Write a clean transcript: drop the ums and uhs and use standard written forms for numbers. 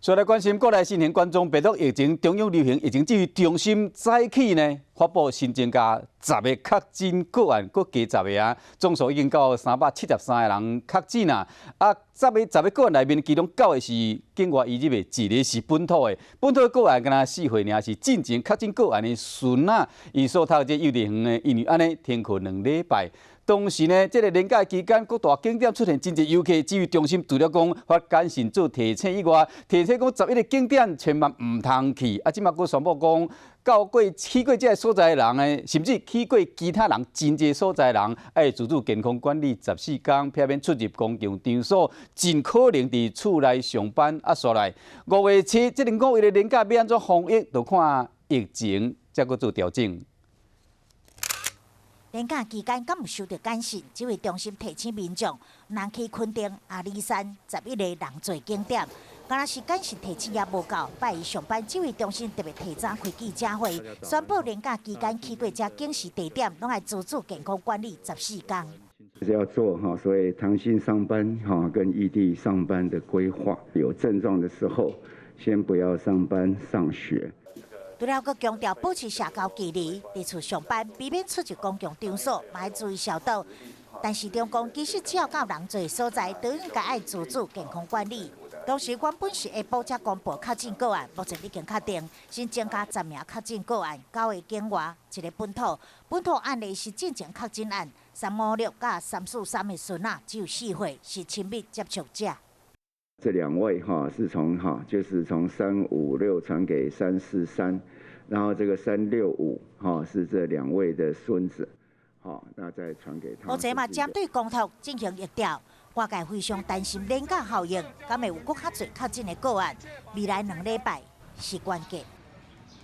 再來關心國內新型冠狀病毒疫情中央流行疫情指揮中心早起呢，發布新增加十个確診個案，閣加十个啊，總數已經到373個人確診啊。啊，十個個案內面，其中九個是境外移入的，一个是本土的。本土的個案敢若4歲爾，是進前確診個案的孫仔，伊所讀這幼稚園呢，因為按呢停課2禮拜。同時呢，這个連假期間，各大景點出現真濟遊客，指揮中心除了講發簡訊做提醒以外，提醒講11個景點千萬毋通去。啊，這馬閣宣布講，到過去過這个所在的人呢，甚至去過其他人真濟所在的人，愛自主健康管理14天，避免出入公共場所，盡可能佇厝內上班。啊，紲來5月7，這个五一的連假欲按怎防疫，就看疫情才閣做調整。連假期間敢有收著簡訊？指揮中心提醒民眾，毋通去墾丁、阿里山11個人濟景點。敢若是簡訊提醒也無夠，拜一上班指揮中心特別提早開記者會，宣布連假期間去過遮警示地點，攏愛自主健康管理14天。是要做哈，所謂彈性上班哈，跟異地上班的規劃，有症狀的時候，先不要上班上學。除了閣強調保持社交距離，佇厝上班避免出入公共場所，嘛愛注意消毒。但是中共其實只要到人濟所在，都應該愛自主健康管理。同時，原本是下晡才公布確診個案，目前已經確定新增加10名確診個案，九个境外，一个本土。本土案例是進前確診案，356佮343的孫仔只有4歲，是親密接觸者。這兩位哈是從哈就是從356傳給343，然後這個365哈是這兩位的孫子，好，那再傳給他。目前嘛針對公托進行疫調，外界非常擔心連假效應，敢會有閣較濟確診的個案？未來2禮拜是關鍵。